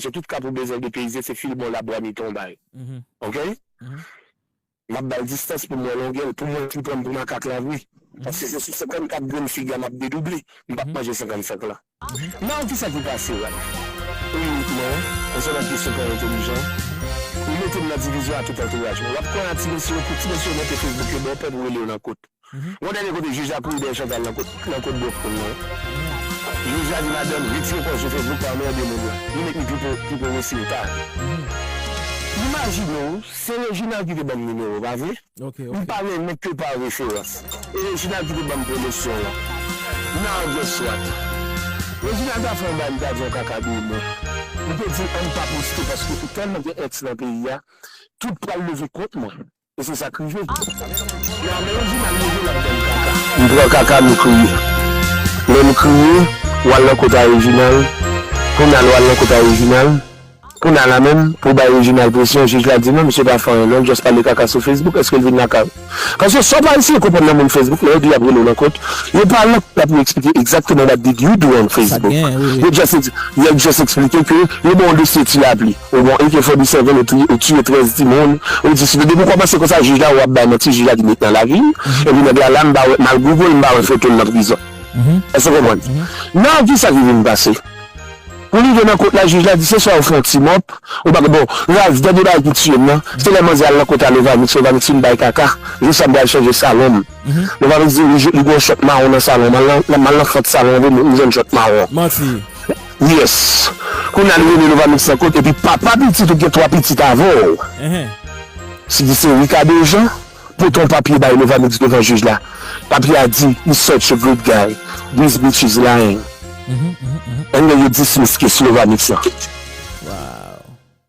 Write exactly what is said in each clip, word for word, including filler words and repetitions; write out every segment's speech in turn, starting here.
Se tout kap ou bezwen depeyize, se fil bon labwa miton bay. Oke? M ap ba l distans pou m wè longè l, pou m wè ki pran m pou makak la vre. Paske se sou senkannkat grenn figi a m ap dedouble, m p ap manje senkannsenk lan. Nan kisa ki pase, Ralph? Ou inik mwen, ou se nan kesyon pa entelijan. Ou mete m nan divizyon a tout antouraj mwen. W ap kwè a ti mesye yo kou ti mesye yo monte Facebook yo ba w pè pou rele yo nan kot. Gon dènye kote jij la kouri dèyè Chantal nan kot, nan kot bwòf moun nan. Jij la di madanm, retire kò w sou Facebook pa anmède moun nan. Li met li pi po, pi po resi l ta. Imajine w, se Reginald ki te ban m nimewo, pa vre? M pale menm ke pa referans. E Reginald ki te ban m pwomosyon an. Nan guess what? Reginald ta fè yon bagay, m ta di yon kaka de mwen. M te di ann pa poste paske ou tèlman gen ex nan peyi a, tout pral leve kont mwen. E se sa k rive. Nan men Reginald leve l ap ban m kaka. M pran kaka, m kriye. Lè m kriye, w al nan kot a Reginald. Kounye a l w al nan kot a Reginald. Kounye a la menm, pou bay Reginald presyon, jij la di non, misye pa fè anyen non, l just pale kaka sou Facebook, èske l vin lakay ou? Paske sa w pa eseye konprann nan moun Facebook, lè yo di y ap rele w nan kot, yo pa lan k ap eksplike exactement what did you do on Facebook. Yo just, yo just eksplike ke yo ba w dosye Ti Lapli, ou ba w A K forty-seven, ou touye, ou tiye trèz timoun, ou di si depi w kòmanse konsa, jij la wè w ap bay manti, jij la di met nan lavi m, epi nèg la la, m pa wè, m al Google, m pa wè foto l nan prizon. Èske w konprann? Nan kisa ki vin pase? Pou rive nan kot la, jij la di se swa ou fè yon ti mòp, ou pa bon, Ralph, dènye bagay ki tiye m nan, se lè manzè al nan kot a Lovamix, Lovamix fin bay kaka, jou sa m pral chanje salon m. Lovamix di li, li gen yon chòt mawon nan salon, m al nan, m al nan fant salon an, m jwenn chòt mawon. Manti. Yes. Kounye a li rele Lovamix nan kot, epi papa pitit ou gen twa pitit avè w. Si di se Ricardo Jean, pote yon papye bay Lovamix devan jij la. Papye a di, he's such a good guy. This bitch is lying. And then you dismiss case Lovamix lan.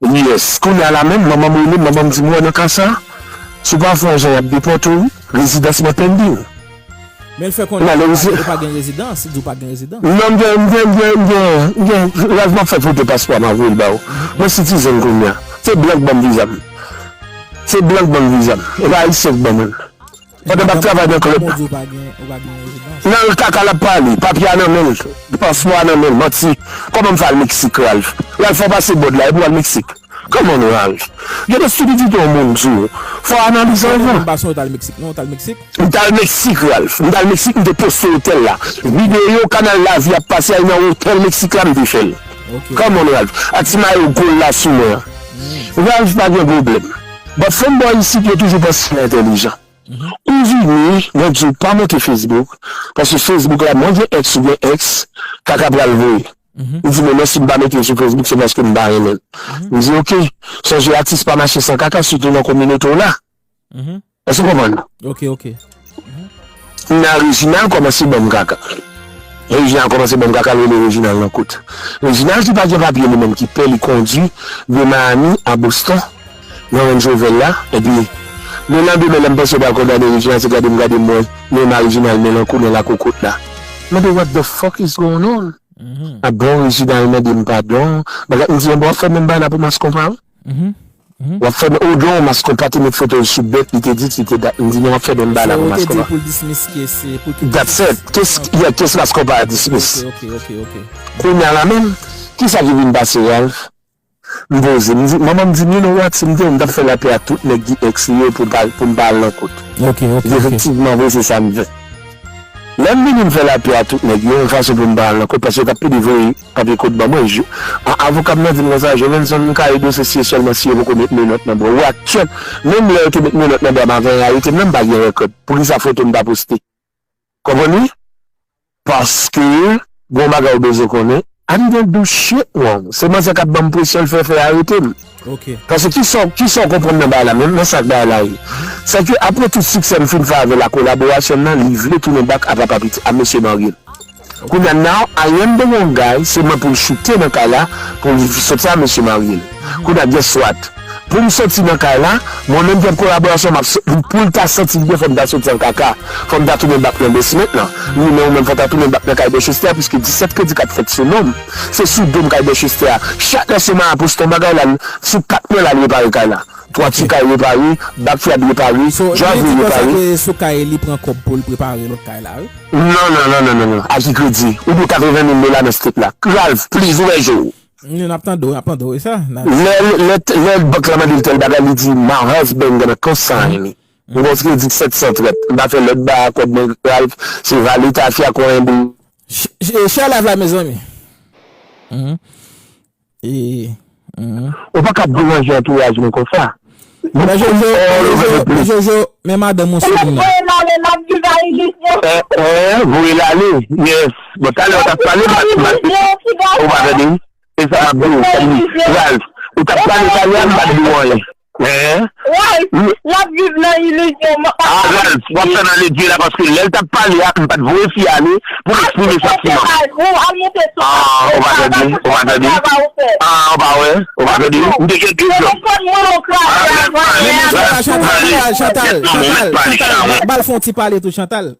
Yes. Kounye a la menm, manman m rele m, manman m di m, wè nan ka sa, si w pa fè yon jan y ap depòte w wi. Rezidans mwen pending. Men l fè konnen li pa, li pa gen rezidans, li di w pa gen rezidans. Non, m gen, m gen, m gen, m gen, m gen, Ralph, m ap fè foto paspò m ap voye l ba w. Mwen citizen kounye a. Se blan k ban m viza m. Se blan k ban m viza m. E pa ayisyen k ban mwen l. Pandan m ap travay nan klèb. Kòman w di w pa gen, ou pa gen rezidans? Nan kaka l ap pale, papye a nan men l, paspò a nan men l, manti. Kòman m fè al Meksik, Ralph? Ralph, fò w pase bòd la, epi w al Meksik. Come on, Ralph. Gen de stupidite yon moun di w. Fò w analize anvan. M pa sonje w t al Meksik, non, w t al Meksik? M t al Meksik, Ralph. M t al Meksik, m te poste otèl la. Videyo Kanal Lavi ap pase a nan otèl Meksik la, m te fè l. Come on, Ralph. Ak ti mayo gol la sou mwen an. Ralph, pa gen pwoblèm. But fanm bò isit yo toujou panse yo entèlijan. Ou vini, mwen di w pa monte Facebook, paske Facebook la, mwen gen ex ou gen ex, kaka pral voye. Ou di mwen non, si m pa mete l sou Facebook, se paske m pa renmen l. M di, oke, sonje atis pa mache san kaka, sitou nan kominote w la. Èske w konprann? Oke, oke. Kounye a Reginald kòmanse ban m kaka. Reginald kòmanse ban m kaka, l rele Reginald nan kot. Reginald ki pa gen papye li menm, ki pè, li kondui de Miami a Boston nan Range Rover la, epi le landemen lè m panse yo pral kondane Reginald, se gade m gade m wè men ma Reginald men nan koulè lakokot la. M mande what the fuck is going on? A bon, Reginald mande m padon. Bagay, m di, bon, w ap fè menm bagay la pou mas konpa wi. W ap fè menm, ou gen yon mas konpa te met foto l sou bèt, li te di, li te dat, m di, non, w ap fè menm bagay la pou mas konpa. That's it. Kes, yeah, kes mas konpa a dismiss. Kounye a la menm, kisa ki vin pase, Ralph? M poze, m di, manman m di m, you know what, si m te ou, m t ap fè lapè a tout nèg ki ex li yo pou m pa, pou m pa al nan kot. Efektivman vre, se sa m fè. Lè m vini m fè lapè a tout nèg yo, yon fason pou m pa al nan kot, paske yo t ap pede voye papye kot ban mwen. Jou, a, avoka m nan di m konsa, Jovenson, m ka ede w, se si e sèlman si yo poko met menòt nan bra w. Ou a kèt, menm lè yo te met menòt nan bra m avan yo arete m nan, m pa gen rèkòd. Poukisa foto m pa poste? Konprann wi? Paske, gon bagay ou bezwen konnen, I didn't do shit wrong. Se manzè k ap ban m presyon, l fè, fè arete m. Paske kisa, kisa w konprann nan bagay la, menm nan sa k bagay la ye? Se ke apre tout siksè m fin fè avè l, a kolaborasyon m nan, li vle tounen back a papa pitit, a mesye marye l. Kounye a, now, I am the wrong guy, se mwen pou l choute nan kay la, pou l soti a mesye marye l. Kounye a, guess what? Pou m soti nan kay la, mwen menm ki ap kolaborasyon, m ap so-, pou l ta santi l byen, fò m ta soti an kaka. Fò m ta tounen back nan basement lan. Wi, men ou menm fò w ta tounen back nan kay Bèchestè a, piske disèt kredi kat fèt sou non m. Se sou do m kay Bèchestè a. Chak lè se mwen a poste yon bagay la, sou kat mwen la l repare kay la. Twati kay repare, backfyard repare, driveway repare. So, e di konsa ke sou kay li pran kòb pou l prepare lòt kay la, wi? Non, non, non, non, non, non. A ki kredi? Ou dwe katreven mil dola nan state la. Ralph, please, ouvè je w. N ap tande w, n ap tande w, e sa? Lè, lè, lè bank la mande l tèl bagay, li di, my husband gonna cosign it. M gon kredi sèt san trant. M pa fè lòt ba kòb mwen, Ralph, se vale tafya konyen bou. Share live la, mezanmi. Ou pa ka deranje antouraj mwen konsa. Men Jojo, men Jojo, men madanm ou sou liy nan. Voye l ale, l ap viv a ilizyon. Voye l ale, yes. Bon, talè w t ap pale, ou pa tande? Se sa m ap di w, Ralph. Ou t ap pale talè a, m pa t di w anyen. Hein? Ralph, l ap viv nan ilizyon. Ah, Ralph, w ap fè nan ledye la, paske lè l t ap pale a, m pa t voye fi a ale pou l eksprime santiman. Ah, ou pa tande, ou pa tande. Ah, ou pa wè, ou pa tande. M te gen de jòb. Chantal, Chantal, Chantal, Chantal, ba l fè yon ti pale tou, Chantal.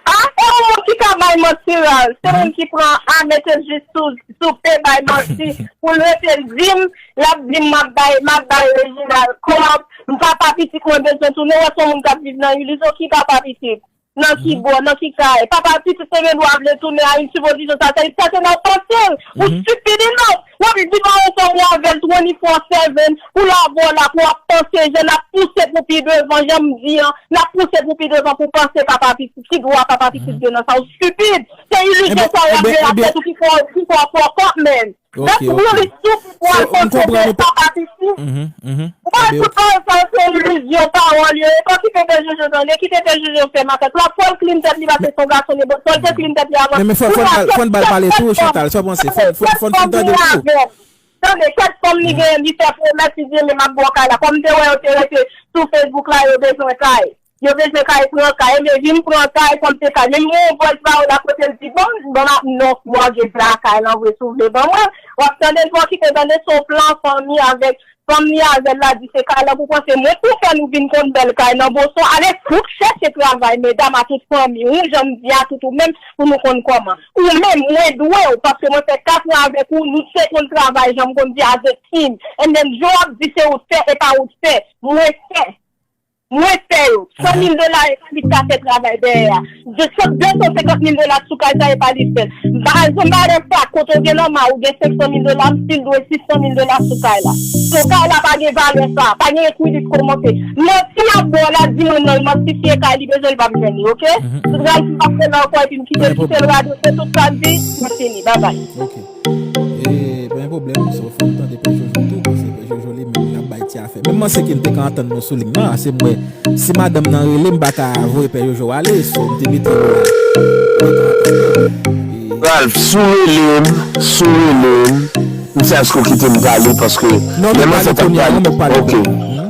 Ah, se yon moun ki ka bay manti, Ralph. Se moun ki pran a mete jis sou, sou pe bay manti. Pou l rete l di m, l ap di m m ap bay, m ap bay Reginald kòb, m papa pitit mwen bezwen tounen, wè se yon moun k ap viv nan ilizyon ki papa pitit. Nan ki bò, nan ki kay. Papa pitit te gen dwa vle tounen a yon sipozisyon sa, sa, sa se nan panse l. Ou stupid enough. W ap viv ansanm avè l twenty-four seven, pou l avè w la, pou w ap panse, jan n ap pouse pou pi devan, jan m di an, n ap pouse pou pi devan pou panse papa pitit, ki dwa papa pitit gen nan sa, ou stupid. Se ilizyon sa w ap gen nan tèt ou ki fè w, ki fè w fuck up, man. That's really stupid pou w al panse de papa pitit. Ou pa fout pa sa, se ilizyon pawòl yo, e pa kite Pè Jojo tande, kite Pè Jojo fè makak. L ap fè l clean tèt li, paske se yon gason de bòs, fò l te clean tèt li avan. Men, men fò, fò n ba l, fò n ba l pale tou, Chantal, sa w panse? Fò, fò, fò n fin tande l tou. Tande, kèk fanm li genyen, li fè pwomès, li di, men m ap ba w kay la. Kòm m te wè yo te rete sou Facebook la, yo bezwen kay. Yo bezwen kay, pran kay, men vin pran kay, kòm se kay. Menm yon vòl pa yo la kote l di, bon, bon, m ap non, bò, gen lakay lan vre, si w vle ban mwen. W ap tande l, fò w kite tande, se yon plan fanmi avèk fanm li avè l la di se kay la pou panse mwen pou fè nou vin konn bèl kay nan Boston. Ale fout chèche travay, medam a tout fanmi, ou jan m di a tout ou menm pou nou konn kòman. Ou menm, mwen dwe w, paske mwen fè kat an avèk ou, nou te konn travay jan m konn di as a team. And then, jan w ap di se ou t fè, e pa ou t fè. Mwen fè. Mwen fè yo. San mil dola e pa li k ka fè travay dèyè a. De san, de san senkant mil dola sou kay sa e pa li k fè l. As a matter of fact, kote w gen lòma ou gen senk san mil dola, m still dwe sis san mil dola sou kay la. So kay la pa gen valè sa, pa gen ekwilib kòmanse. Manti y ap ba w la, di mwen non, l manti si e kay li bezwen l p ap jwenn li, oke? Tout rèl ki p ap fè nan kò epi m kite l kite l radote tout sa l di, m fini, babay. E, pa gen pwoblèm, so fò m tande Pè Jojo tou, paske Pè Jojo li menm l ap bay ti afè. Menm Manseckin te ka antann nou sou liy nan, ase m wè, si madanm nan rele, m pa ka voye Pè Jojo ale, so m te mete nou la. Ralph, si w rele m, si w rele m, m se aske w kite m pale, paske lè Mansè t ap pale, oke.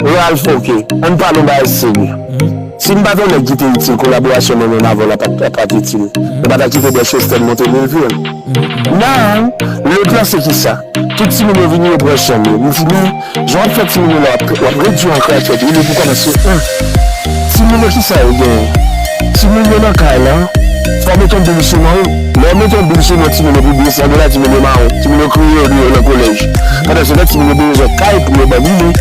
Ralph, oke. Ann pale yon bagay serye. Si m pa t yon nèg ki te itil, kolaborasyon mwen menm avè w la pa t, pa t itil. Mwen pa ta kite Bèchèstèn monte Milville. Now, le plan se kisa? Tout timoun yo vini, yo pran chanm yo. M di, men, jan w ap fè timoun yo la, w ap, w ap redui an krachèt. Wi, men pou kòmanse, en. Timoun yo, kisa yo genyen? Timoun yo nan kay la, fò w mete yon bil sou non yo. Lè w mete yon bil sou non timoun yo pou de san dola, timoun yo mawon, timoun yo kriye yo deyò nan kolèj. Pandan se tan, timoun yo bezwen kay pou yo ban li.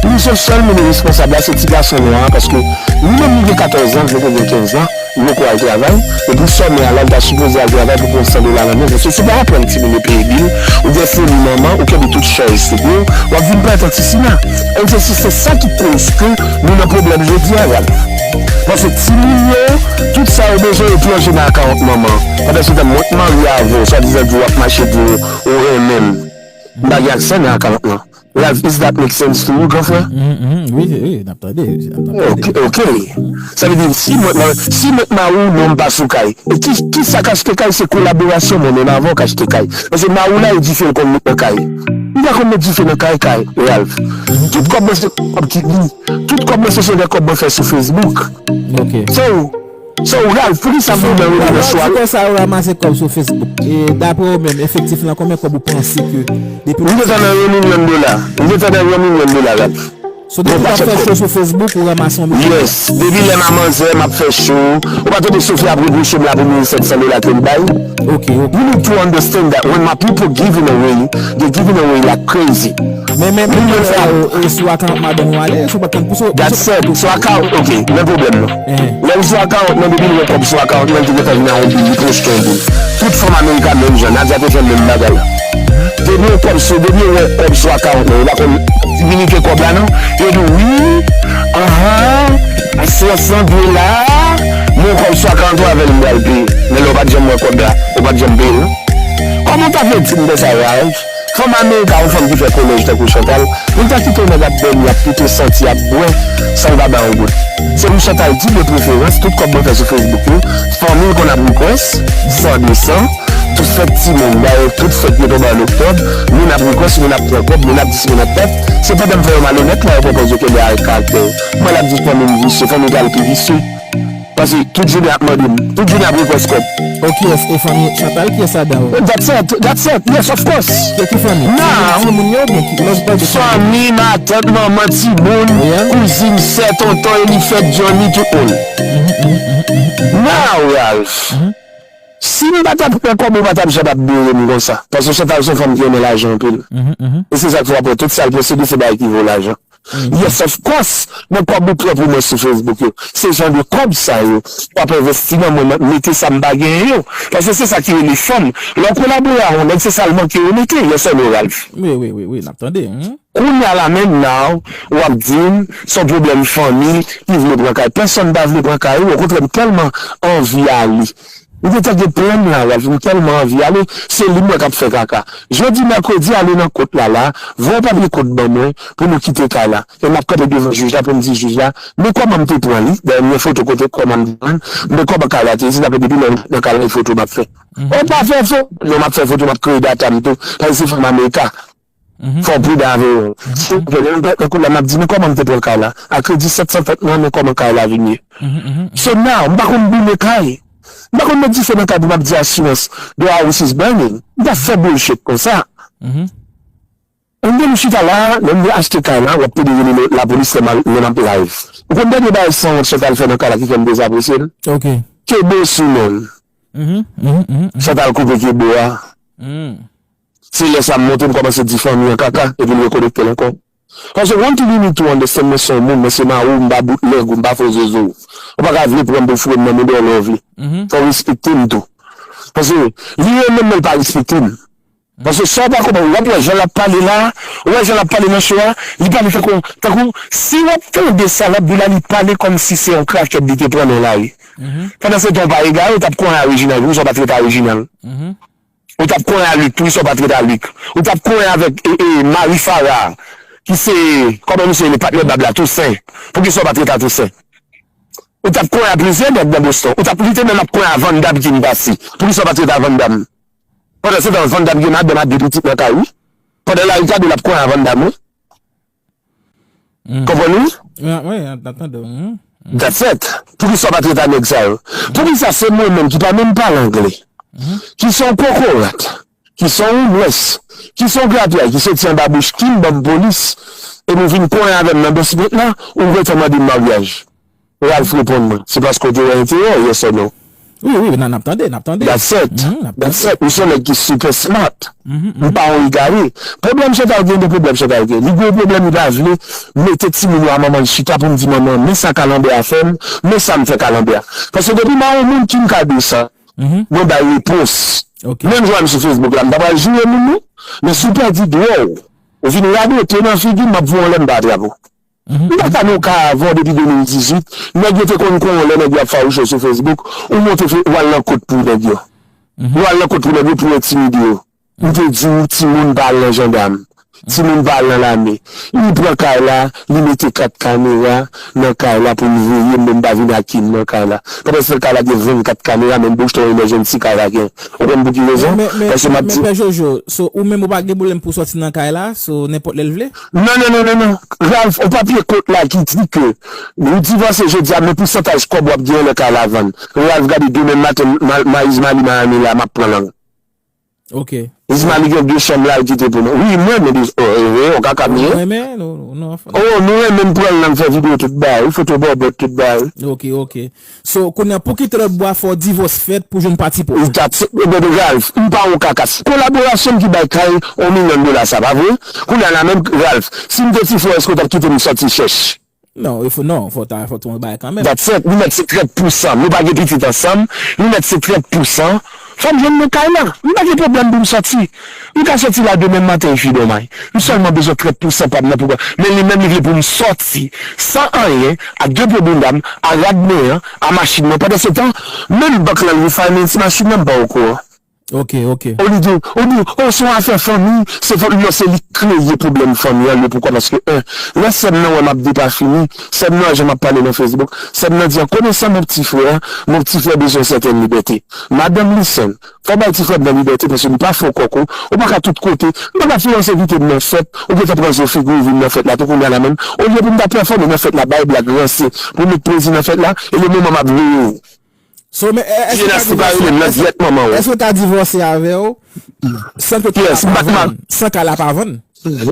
Li se sèl moun responsab la, se ti gason nwa a, paske li menm li gen katòz an, li poko gen kenz an, li poko al travay, epi sòmè a la, li ta sipoze al travay pou pran san dola nan men l. Paske si w pa aprann timoun yo peye bil, ou gen foli manman, ou kenbe tout chaj sou do w, w ap vin pran tèt sisina. And se, se, se sa ki koz ke nou nan pwoblèm jodi a, Ralph. Paske timoun yo, tout sa yo bezwen, yo plonje nan akawont manman. Pandan se tan, mwen k marye avè w, swadizan di w ap mache pou ou renmen m. M pa gen aksè nan akawont lan. Ralph, is that make sense to you, gran frè? Wi, wi, n ap tande, n ap tande. Ok, ok. Sa vle di, si mwen, si mwen mari w, non, m pa sou kay. E ki, ki sa k achte kay? Se kolaborasyon mwen menm avè w k achte kay. Paske mari w la, e dife l konn met nan kay. Li pa konn met dife nan kay, kay, Ralph. Tout kòb mwen se kòb ki di. Tout kòb mwen se se de kòb mwen fè sou Facebook. Ok. So, So, Ralph, poukisa moun nan rele nan swa? Lè w di konsa, yo ranmase kòb sou Facebook. E, daprè w menm, efektif lan, konbyen kòb ou panse ke depi... M gentan nan yon milyon dola. M gentan nan yon milyon dola, Ralph. So, depi w ap fè cho sou Facebook, ou ranmase yon milyon dola? Yes. Depi lè m a manzè, m ap fè cho. Ou pa tande Sophie ap repwoche m la pou mil sèt san dola ke l bay? Ok, ok. You need to understand that when my people giving away, they giving away like crazy. Men, men, men, men sa yo, e sou akawont madanm ou ale, sou pa konn pou sou. That's it. Sou akawont, ok, men pwoblèm nan. Lè l sou akawont nan, depi l wè kòb sou akawont nan, li te gentan vin a yon bil, li pwojte yon bil. Tout fanm Amerika menm jan, Nadia te fè menm bagay la. Depi yon kòb sou, depi yo wè kòb sou akawont mwen, yo pa konn diminite kòb la non. Yo di w, wi, anhan, asirans lan dwe la, men yon kòb sou akawont ou avè l m pral peye. Men lè w pa t janm wè kòb la, ou pa t janm peye l non. Kòman w ta vle di m konsa, Ralph? Fanm Amerika, yon fanm ki fè kolèj tankou Chantal, pou l ta kite yon nèg ap dòmi, ap pete santi, ap bwè, san l pa ba yon goud. Se pou Chantal di de preferans, tout kòb mwen fè sou Facebook yo, fanmi l konn ap request, san, de san, tout fèt timoun, dayè tout fèt yo tonbe an oktòb, moun ap request, moun ap pran kòb, moun ap dis, moun ap dat, se pandan m fè yo malonèt la, yo pran pòz yo kenbe avèk karaktè yo. Mwen l ap di fanmi m visye, fanmi pral pi visye. Paske tout jounen ap mande m. Tout jounen ap request kòb. Oh, kiyès? E fanmi Chantal, kiyès ladan yo? That's it, that's it, yes, of course. Ki, ki fanmi? Now, timoun yo, oubyen ki, lè w pale de fanmi? Fanmi, matant, manman, timoun, kouzin, sè, tonton, Elifèt, Johnny, tout moun. Now, Ralph, si m pa t ap pran kòb, ou pa t ap janm ap bere m konsa. Paske Chantal se yon fanm ki renmen lajan anpil. E se sa k fè w ap wè tout sa l posede, se bagay ki vo lajan. Yes, of course. Men kòb ou pran pou mwen sou Facebook yo, se jan de kòb sa yo w ap envesti nan mwen, mete sa m pa genyen yo. Paske se sa ki rele fanm. Lè w kolabore a yon nèg, se sa l manke ou mete. Yes or no, Ralph? Wi, wi, wi, wi, n ap tande. Kounye a la menm now, w ap di m, se yon pwoblèm fanmi ki vle pran kay. Pèsonn pa vle pran kay ou, okontrè, m tèlman anvi ale. M te tanke plen m la, Ralph, m tèlman anvi ale, se li m wè k ap fè kaka. Jodi mèkredi, ale nan kot la la, voye papye kot ban mwen pou nou kite kay la. E m ap kanpe devan jij la pou m di jij la, men kòman m te pran li, dayè m gen foto kote kòman m te pran l, men kòman kay la te ye, se sa k fè depi lè m nan kay la, e foto m ap fè. Ou pa fè fo? Non, m ap fè foto, m ap kreye data m tou, paske se fanm Amerika. Fò w pridan avè yo. Si w fè lè m pèt nan kou la, m ap di, men kòman m te pran kay la? A kredi sèt san fèt mwen, men kòman kay la vin ye? So now, m pa konn boule kay. M pa konn met dife nan kay pou m ap di asirans, the house is burning. M pa fè bullshit konsa. And then ou chita la, lè m vle achte kay la, w ap pede rele lapolis lè m al, lè m ap live. Ou konn dènye bagay sanwont Chantal fè nan kay la ki fè m dezapresye l? Kebo sou men l. Chantal koupe kebo a. Se lè sa m monte, m kòmanse di fanmi an kaka, epi l rekonekte l ankò. Paske one thing you need to understand, mwen se yon moun, mwen se mari w, m pa boutlèg ou, m pa fo zozo w. Ou pa ka vle pran m pou frè m nan, men dèyè lè w vle. Fò w respekte m tou. Paske li renmen m, men l pa respekte m. Paske sa w pa konprann, w ap wè jan l ap pale la, ou wè jan l ap pale nan show a, li pale tankou, tankou, si w ap tande sa l ap di la, li pale kòmsi se yon krakèt li te pran nan lari. Pandan se tan w pa egare, ou t ap konyen a Reginald, poukisa w pa t ret a Reginald? Ou t ap konyen a Luc, poukisa w pa t ret a Luc? Ou t ap konyen avèk, e, e, Marie Farah, ki se, kòman misye rele, patnè Bab la, Toussaint, poukisa w pa t ret a Toussaint? Ou t ap konyen a plizyè nèg nan Boston. Ou t ap, li te menm ap konyen a Van Damme ki vin pase. Poukisa w pa t ret a Van Damme? Pandan se tan, Van Damme gen madanm ak de pitit nan kay, wi. Pandan la, Ricardo l ap konyen a Van Damme, wi. Konprann, wi? Wi, wi, n ap tande w. That's it. Poukisa w pa t ret a nèg sa yo? Poukisa se mwen menm ki pa menm pale anglè, ki se yon kokorat, ki se yon homeless, ki se yon grapyay, ki soti anba bouch Kim, ban m polis, epi w vin konyen avè m nan basement la, ou gentan mande m maryaj? Ralph, reponn mwen. Se paske w te wè enterè w, yes or no? Wi, wi, n a, n ap tande, n ap tande. That's it. That's it. M se yon nèg ki super smart. M pa yon egare. Pwoblèm Chantal gen, de pwoblèm Chantal gen. Li gen yon pwoblèm, li pa vle mete timoun yo a manman l chita pou m di manman, men sa Kalanbè a fè m, men sa m fè Kalanbè a. Paske depi m a yon moun, ki m ka di w sa, mwen bay repons. Menm jan m sou Facebook la, m pa pral joure moun non. Men si w pèdi dwa w, ou vin radote nan figi m, m ap voye w anlè, m pa atrape w. M pa ka nan yon karavò depi de mil dizuit. Nèg yo te konn konyen w lè nèg yo ap fawouche w sou Facebook. Ou monte fe-, ou al nan kot pou nèg yo. Ou al nan kot pou nèg yo pou entimide yo. M te di w, timoun pa al nan jandam. Timoun pa al nan lame. Li pran kay la, li mete kat kamera nan kay la pou l veye m, men m pa vin ak Kim nan kay la. Pandan se tan kay la gen vennkat kamera, menm bouch ton emergency kay la gen. Ou konn pou ki rezon? Paske m ap di. Men, men, men, men Pè Jojo, so, ou menm ou pa gen pwoblèm pou w sòti nan kay la, so, nenpòt lè l vle? Non, non, non, non, non. Ralph, yon papye kot la ki di ke ou divòse jodi a, men pousantaj kòb w ap genyen lè kay la vann. Ralph, gade demen maten, ma-, ma-, Ismaël Miami la, m ap pran lang. Ok. Ismaël gen de chanm la, li kite pou mwen. Wi, mwen, men de, oh, eh, eh, on kaka m ye. Mwen, men, nou, nou, nou, anfen. Oh, nou renmen pran lang, fè videyo tout bagay, wi, foto bòbòt tout bagay. Ok, ok. So, kounye a, pou kite lòt bò a, fò divòs fèt pou jwenn pati pòv. That's it, baby Ralph. M pa yon kaka. Kolaborasyon m ki bay kay yon milyon dola sa, pa vre? Kounye a la menm, Ralph, si m te ti frè w, èske w t ap kite m sòti chèch? Non, il faut, non, fò ta, fò ta yon bagay kanmenm. That's it. Nou mèt se trant pousan. Nou pa gen pitit ansanm. Nou mèt se trant pousan. Fò m jwenn nan kay la. M pa gen pwoblèm pou m sòti. M ka sòti la demen maten, epi domay. M sèlman bezwen trant pousan pa m nan pou. Men li menm, li vle pou m sòti san anyen, ak de po bounda m, a rad mwen an, a machin mwen. Pandan se tan, menm bank lan, li refinance machin nan, m pa okouran. Ok, ok. Ou li di, ou di, oh, se yon afè fanmi, se fanmi, non, se li k kreye pwoblèm fanmi an, li poukwa, paske, en, lè sè m nan wè m ap depafini, sè m nan wè jan m ap pale nan Facebook, sè m nan di, an konesan mon pti frè, mon pti frè bezwen sètèn libète. Madanm li sèn, fò bay ti frè m nan libète, paske li pa fè w kòk ou, ou pa ka tout kote, m pa ka fè yon envite m nan fèt, ou gentan pran zo figi w vin nan fèt la, tou kounye a la menm, olye pou m ta pèfòme nan fèt la, bay blag ranse, pou met plezi nan fèt la, e le moman m ap veye w. So, men, èske w ta divòse? Èske w ta divòse avè w? San ke kay la pa vann? San kay la pa vann?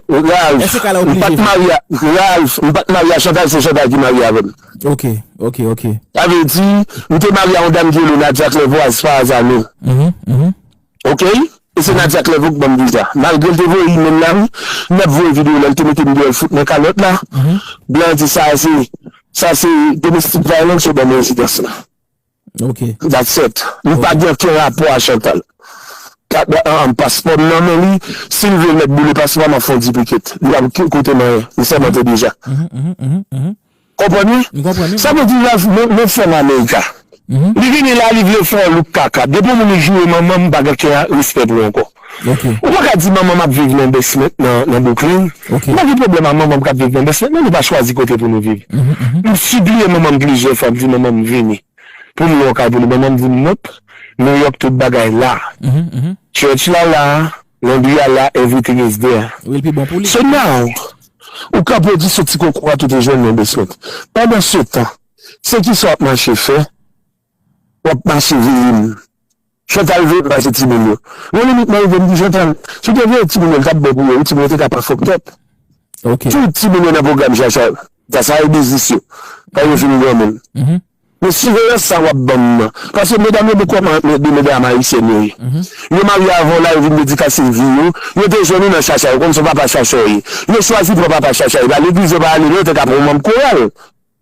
Ralph, m pa t marye a, Ralph, m pa t marye a Chantal, se Chantal ki marye avè m. Ok, ok, ok. Sa vle di, m te marye a yon dam ki rele Nadia Clairvoix, pa aza non. Ok? E se Nadia Clairvoix ki ban m viza. Malgre l te voye imèl la, wi, m t ap voye videyo lè l te mete m deyò, l fout mwen kalòt la. Blan di sa se, sa se domestic violence yo ban m rezidans la. Ok. That's it. M pa gen okenn rapò a Chantal. Paspò m nan men li, si l vle l mèt boule paspò a, m ap fè yon diplikèt. Li p ap koute m anyen. M sèmante deja. Konprann wi? M konprann wi. Sa vle di Ralph, men, men frè m America. Li vini la, li vle fè yon louk kaka. Depi yon moun li joure manman m, m pa gen okenn respè pou l ankò. Ou pa ka di manman m ap viv nan basement nan, nan Brooklyn. M pa gen pwoblèm a manman m k ap viv nan basement, men nou pa chwazi kote pou nou viv. M sipliye manman m plizyè fwa, m di manman m vini. Pou m lwe yon kay pou li, manman m di m nope, New York tout bagay la. Church la la, londri a la, everything is there. Wi, l pi bon pou li. So now, ou kanpe w di se ti kokorat ou te jwenn nan basement. Pandan se tan, se kisa w ap mache fè? W ap mache veye m. Chantal veye m pase timoun yo. Yon limit mwen rive m di Chantal, si w te veye timoun yo, l t ap bon pou yo wi, timoun yo te ka pa fucked up. Tout timoun yo nan pwogram chacha yo. Sa sa e biznis yo. Kan yo fin granmoun. Men siveyans sa w ap ban m nan. Paske medam yo poko de medam ayisyèn yo ye. Yo marye avè w la, yo vin dedikase vi yo. Yo te jwenn ou nan chacha, yo konn se yon papa chacha w ye. Yo chwazi pran papa chacha, e pa legliz yo pa ale non, yo te ka pran yon manm koral.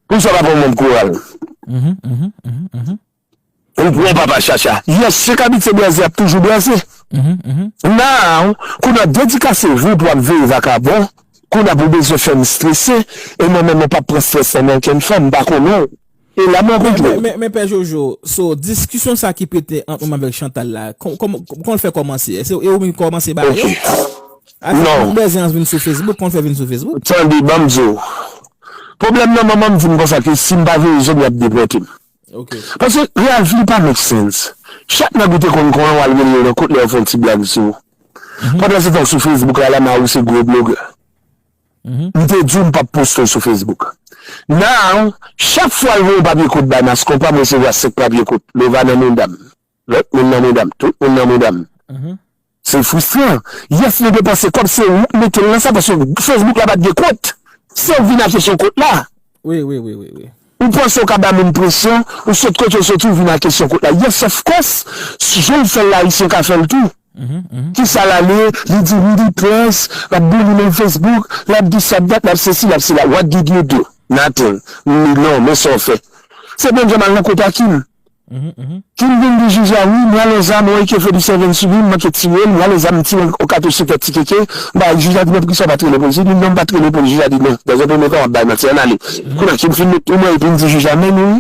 Poukisa w pa pran yon manm koral? Ou pran papa chacha. Yes, se k abitye blaze ap toujou blaze. Now, kounye a dedikase vi w pou ap veye vakabon, kounye a pou bezwen fè m strese, e mwen menm mwen p ap pran strès nan men okenn fanm, m pa konnen w. E la mwen kontre w. Men, men, men Pè Jojo, so, diskisyon sa ki pete ant ou menm avèk Chantal la, kòman, kòman l fè kòmanse? Se ou menm ki kòmanse bagay yo? Ok. Non. Ou bezwen vin sou Facebook, kòman l fè vin sou Facebook? Tande, ban m di w. Pwoblèm nan manman m di m konsa ke si m pa veye zòn, y ap depòte m. Paske Ralph, li pa make sense. Chak nèg ou te konn konnen w al rele yo nan kot lè yo fè yon ti blag sou ou. Pandan se tan sou Facebook la, la Maru se gwo blogè. M te di w m p ap poste w sou Facebook. Now, chak fwa l voye yon papye kout bay Mascon pa m resevwa senk papye kout. Lova nan mouda m. Lòt moun nan mouda m. Tout moun nan mouda m. Se fristran. Yes, nou depanse kòb, se ou k mete l nan sa, paske Facebook la pa t gen kont. Se ou k vin a kesyon kont la. Wi, wi, wi, wi, wi. Ou panse ou ka ba moun presyon, ou sot kote ou soti, ou vin a kesyon kont la. Yes, of course, jan l fè l la, Ayisyen ka fè l tou. Kisa l ale, li di wi, li prens, l ap boule nan Facebook, l ap di sa, dat, l ap sesi, l ap sela. What did you do? Nothing. M di non, men sa w fè. Se menm jan m al nan kote Akim. Kim vin di jij la, wi, m rale yon zam, wè ke Freddy Seven sou li, m manke tire l, m rale zam, m tire yon katouch sou tèt Ti Keke, m bay jij la, di men poukisa w pa t rele polis? Li di non, m pa t rele polis, jij la di non, dans un premier temps, w ap bay manti, ann ale. Kounye a Kim fin met tou mwen, epi m di jij la, men nou wi,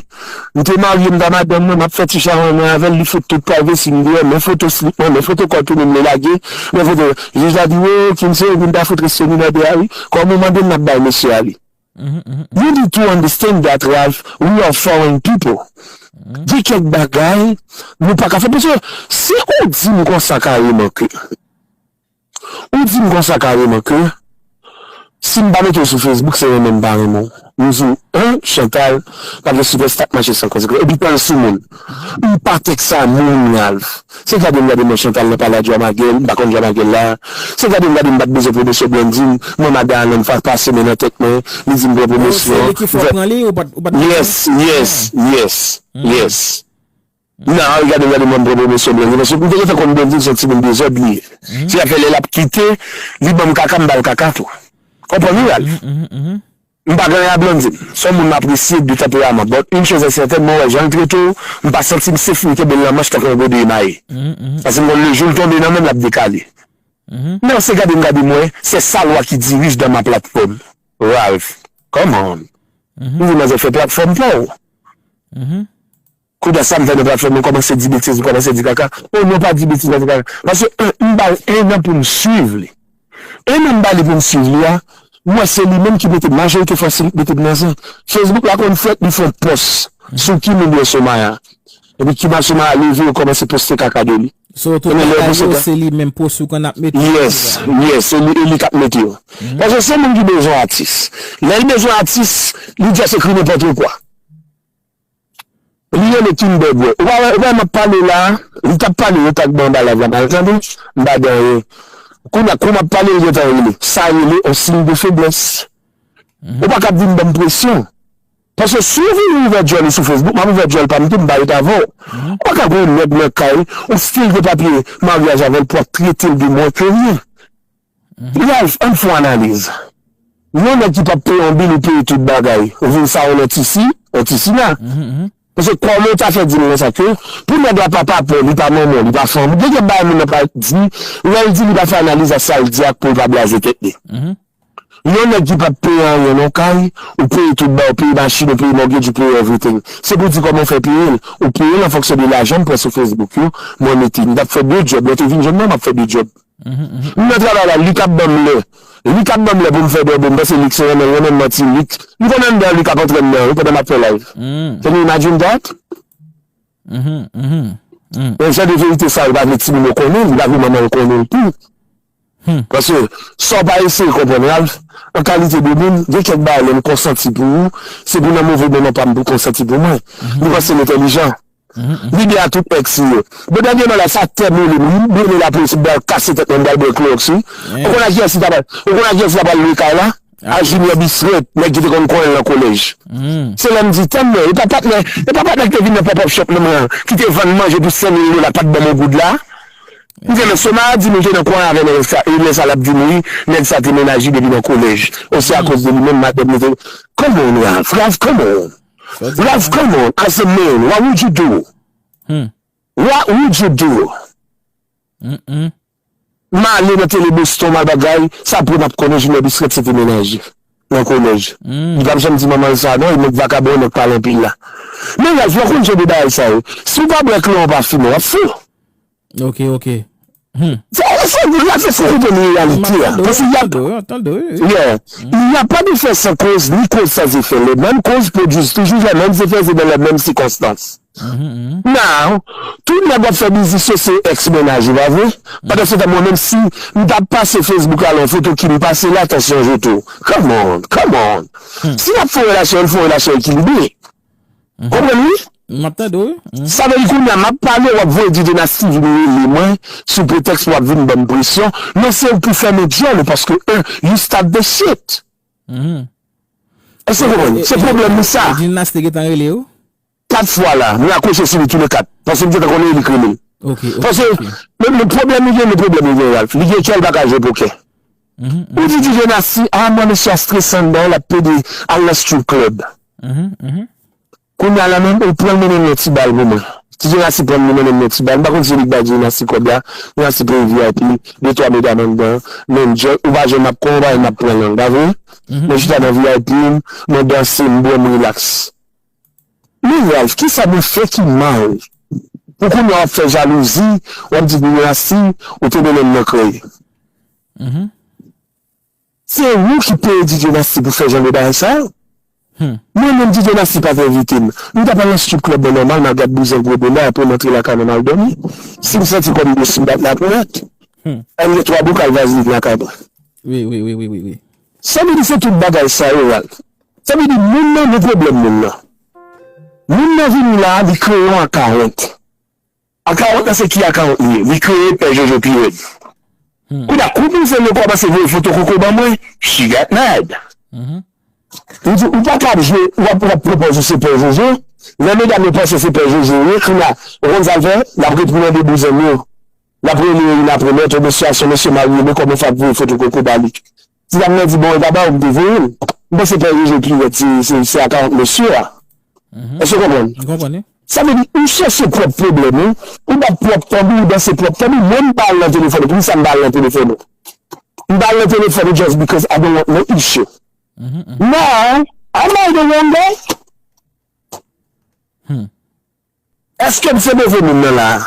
m te marye, m t a madanm mwen, m ap fè ti charonj mwen avè l, li fout tout privacy m deyò, men foto slip mwen, men foto kò tounen m, li lage, men foto, jij la di, o, Kim se ou ki m ta fout reste minè de a wi, kòm ou mande l, n ap bay mesye a li. You need to understand that, Ralph, we are foreign people. Gen kèk bagay nou pa ka fè. Paske si ou di m konsa kareman ke, ou di m konsa kareman ke, si m pa mete w sou Facebook, se renmen m pa renmen w. M di w, en, Chantal, pa gen sipèsta k mache san konsekans. Epi pale sou moun. M pa tèks a moun, Ralph. Se gade m gade mwen Chantal nan pale a Djamagel, m pa konn Djamagel la. Se gade m gade m pa t bezwen pwomosyon Blandine, mwen madan Alan pa pase men nan tèt mwen, li di m pran pwomosyon. Se li ki fè w pran li, ou pa t, ou pa t. Yes, yes, yes, yes. Nan, gade m gade mwen m pran pwomosyon Blandine, paske m te gentan konn Blandine se yon timoun dezòd li ye. Se sa k fè lè l ap kite, li ban m kaka, m ba l kaka tou. Konprann wi, Ralph? M pa gen anyen a Blondine. Se yon moun m apresye de tanperaman. But une chose est certaine, mwen wè jan l trete w, m pa santi m safe pou m kenbe l nan manch tankou yon gode emaye. Paske m konn lejou l tonbe nan men m, l ap dekale. Non, se gade m gade m wè, c'est sa loi qui dirige dans ma plateforme. Ralph, come on. M di manzè fè platfòm pa w. Kou dat sa m fè nan platfòm, nou kòmanse di betiz, nou kòmanse di kaka. Oh non, pa di betiz, pa di kaka. Paske, en, m ba l en an pou m swiv li. En an m ba li pou m swiv li a, m wè se li menm ki mete majorite fwa se li k mete m nan zen. Facebook la konn fèt, li fè yon pòs sou ki moun yo Somaya. Epi ki moun Somaya leve, yo kòmanse poste kaka de li. So, tout bagay yo, se li menm pòs ou konn ap mete. Yes, yes, se li, e li k ap mete yo. Paske se moun ki bezwen atis. Lè l bezwen atis, li just ekri nenpòt kwa. Li rele Kinder Bwè. Ou pa wè, ou pa wè m ap pale la, li t ap pale, yo t ap ban anba live la, mal tande, m pa di anyen. Kounye a, kou m ap pale, li gentan rele. Sa rele on siy de feblès. Ou pa ka ap vin ban m presyon. Paske si w vin ouvè djòl ou sou Facebook, m ap ouvè djòl pa m tou, m pa ret avè w. Ou pa ka gen yon nèg nan kay, ou fil de papye maryaj avè l pou w ap trete l de mwen ke ryen. Ralph, ann fè yon analiz. Yon nèg ki p ap peye yon bil, ou peye tout bagay. Ou vin sa yon lòt isi, lòt isi la. Paske kòman w ta fè di m konsa ke pou nèg la pa papa w, li pa manman w, li pa fanm ou, gen kèk bagay moun nan pa di, lè l di li pa fè analiz a sa l di a pou l pa blaze tèt li. Yon nèg ki p ap peye anyen nan kay, ou peye tout bagay, ou peye machin, ou peye mortgage, ou peye everything. Se pou di kòman w fè peye l. Ou peye l an fonksyon de lajan m pran sou Facebook yo, mwen mete. M t ap fè de djòb, lè w te vin jwenn mwen, m ap fè de djòb. M nan travay la, li k ap ban m lè. Li k ap ban m lè pou m fè dòbo, m panse li k se renmen l renmen m manti, li k, m konn anndan, li k ap antre anndan wi pandan m ap fè live. Can you imagine that? Men jan de verite sa yo pa vle timoun yo konnen, li pa vle manman l konnen l tou. Paske sa w pa eseye konprann, Ralph, an kalite de moun, gen kèk bagay lè m konsanti pou ou, se pou nan move moman pa m pou konsanti pou mwen. Nou panse n entèlijan. Lide a tout ex yo. Bon, dènyèman la, sa tèm ou li, m rele lapolis, m pral kase tèt mwen, m pral bwè klowòks wi. Ou konn a kiyès li ta pral, ou konn a kiyès li ta pral lwe kay la? A Junior Bisrep, nèg ki te konn konnen l nan kolèj. Se lè m di, tann non, e pa patnè, e pa patnè ki te vin nan pop up shop nan mwen an, ki te vann manje pou senk mil dola, pa t ban m yon goud la. M di men Somaya di m li te nan kouran avè nèg sa, e lè sa l ap di m wi, nèg sa te mennaj li depi nan kolèj. O se akoz de li menm madanm li te. Come on, Ralph, Ralph, come on. Ralph, come on, as a man, what would you do? What would you do? M ale nan tele Boston, m al bagay, sa pou n ap konnen Junior Bisrep se te mennaj li nan kolèj. Li p ap janm di manman l sa non, e nèg vakabon, nèg pale anpil la. Men Ralph, w konn jan de bagay sa yo. Si w pa bwè kleren, w pa fimen, w ap fou. Ok, ok. Sa, sa, la, se fò konprann reyalite a. Paske y a, yeah. Il n'y a pas de fait sans cause, ni cause sans effet. Les mêmes causes produisent toujours les mêmes effets et dans les mêmes circonstances. Now, tout nèg w ap fè biznis yo se ex mennaj ou, pa vre? Pandan se tan, mwen menm si m t ap pase Facebook la, lè yon foto ki m pase la, tansyon joto. Come on, come on. Si n ap fè yon relasyon, ann fè yon relasyon ekilibre. Konprann wi? M ap tande w wi. Sa vle di kounye a m ap pale, w ap voye DJ Nasty vin rele mwen sou pretèks w ap vin ban m presyon. Non, se ou ki fèmen djòl ou paske, un, you start the shit. Èske w konprann? Se pwoblèm li sa. DJ Nasty gentan rele w? Kat fwa la, mwen akwoche sou li toulèkat. Paske m gentan konnen li k rele m. Paske le, le pwoblèm li gen, le pwoblèm li gen, Ralph. Li gen kè, l pa ka jwe pokè. Ou di DJ Nasty, a mwen mesye a strese anndan, l ap pede al nan strip club. Kounye a la menm, ou pran l mennen l yon ti bal pou mwen. DJ Nasty pran l, li mennen m yon ti bal. M pa konn si se li k bay DJ Nasty kòb la. DJ Nasty peye V I P, de twa medam anndan, men djòl, ou pa janm ap kon, ou pa janm ap pran lang, pa vre? Mwen chita nan V I P m, mwen danse, m bwè, m rilaks. Men Ralph, kisa mwen fè ki mal? Pou kounye a w ap fè jalouzi, w ap di DJ Nasty, ou te mennen m nan krèy. Se ou ki peye DJ Nasty pou fè jan de bagay sa yo. Mwen menm DJ Nasty pa t envite m. M t ap al nan strip club mwen nòmal, m al gad bouzen gwo dola, apre m antre lakay mwen, m al dòmi. Si m santi kò m dous, m bat laponyèt. Al gen twa bokal vazlin lakay mwen. Wi, wi, wi, wi, wi, wi. Sa vle di se tout bagay sa yo, Ralph. Sa vle di moun nan gen pwoblèm moun nan. Moun nan vini la, li kreye yon akawont. Akawont lan se ki akawont li ye? Li kreye Pè Jojo pi rèd. Kounye a, kou bouzen yo kòmanse voye foto koko ban mwen, she got mad. Li di, ou pa ka ap jwe, w ap, w ap pran pòz ou se Pè Jojo. Lè medam yo panse se Pè Jojo yo ye, kounye a, ou konn sa l fè? L ap ret pou mande bouzen yo. L ap rele youn apre lòt, o mesye a se yon mesye marye, men kòman w fè ap voye foto koko ba li? Si dam nan di, "Bon, e pa ba ou m te voye l." M panse Pè Jojo Kivèt se, se, se akawont mesye a. Èske w konprann? M konprann, wi. Sa vle di, ou chèche pwòp pwoblèm ou, ou bat pwòp tanbou, ou danse pwòp tanbou. Mwen, m pa al nan telefòn ou. Poukisa m pa al nan telefòn ou? M pa al nan telefòn ou just because I don't want no issue. Now, am I the wrong guy? Èske m se move moun nan la a?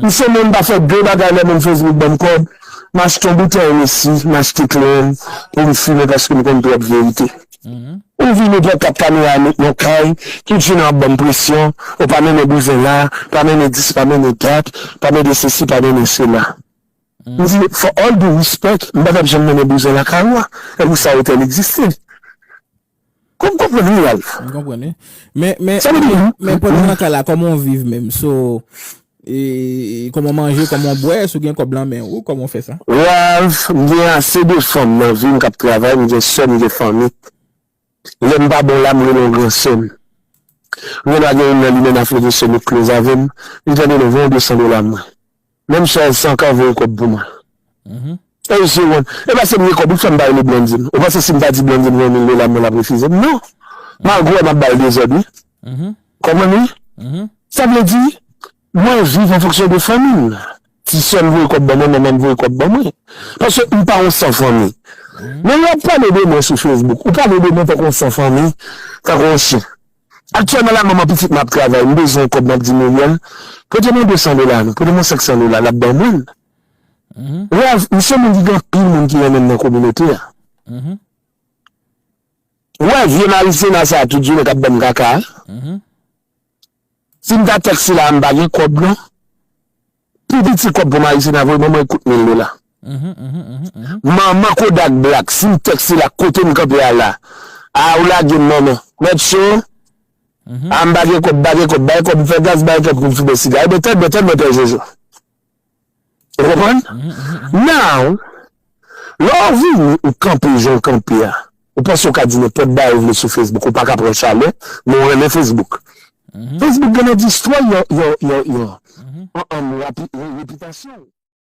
M se moun pa fè de bagay lè moun Facebook ban m kòb, m achte yon boutèy Hennessy, m achte klen pou m fimen paske m konn twòp verite. Ou vini pran kat kamera met nan kay, tout jounen ap ban m presyon, ou pa mennen bouzen la, pa mennen dis, pa mennen dat, pa mennen sesi, pa mennen sela. M di, for all due respect, m pa t ap janm mennen bouzen lakay ou a. E pou sa otèl egziste. Kòm konprann wi, Ralph. M konprann, wi. Men, men, Sa vle di, men pandan nan kay la, kòman w viv menm? So, e, kòman w manje, kòman w bwè, si w gen kòb nan men w, kòman w fè sa? Ralph, m gen ase de fanm nan vi m k ap travay, m gen sè m, m gen fanmi. Lè m pa bon la, m rele yon gran sè m. M gen dwa gen youn nan limena flegesyon nou close avè m, li tande nou voye yon de san dola mwen. Menm Charles Sankan voye kòb pou mwen. E se wont. E paske m gen kòb, ou fè m pa rele Blondine. Ou panse si m ta di Blondine voye mil dola mwen, l ap refize m? Non. Malgre m ap ba l dezòd, wi. Konprann, wi? Sa vle di, mwen viv an fonksyon de fanmi m. Ti sè m voye kòb ban mwen, manman m voye kòb ban mwen. Paske m pa yon san fanmi. Men lè w ap pale de mwen sou Facebook, ou pale de mwen tankou yon san fanmi, tankou yon chen. Aktyèlman la, manman pitit mwen ap travay, m bezwen yon kòb, m ap di Muriel, pote mwen de san dola non, pote mwen senk san dola, l ap ban mwen l. Ralph, m se moun ki gen anpil moun ki renmen m nan kominote a. Ou wè vye Marisena sa a tout jounen k ap ban m kaka a. Si m ta tèks li la, m pa gen kòb non. Pi piti kòb pou Marisena voye ban mwen kout mil dola. Manman Kodak Black, si m tèks li la, kote m kanpe a la. A, ou lage m, manman. Mèt cho. A, m pa gen kòb, pa gen kòb, bay kòb, m fè gaz, bay kòb pou m fimen siga. Ebyen, tèt bèt, tèt bèt, Pè Jojo. Ou konprann? Now, lè w vini, ou kanpe jan w kanpe a, ou panse w ka di nenpòt bagay ou vle sou Facebook, ou pa ka pran chalè, men w renmen Facebook. Facebook gen nan distwè yon, yon, yon, yon, an, an, rapi-, re-, repitasyon w.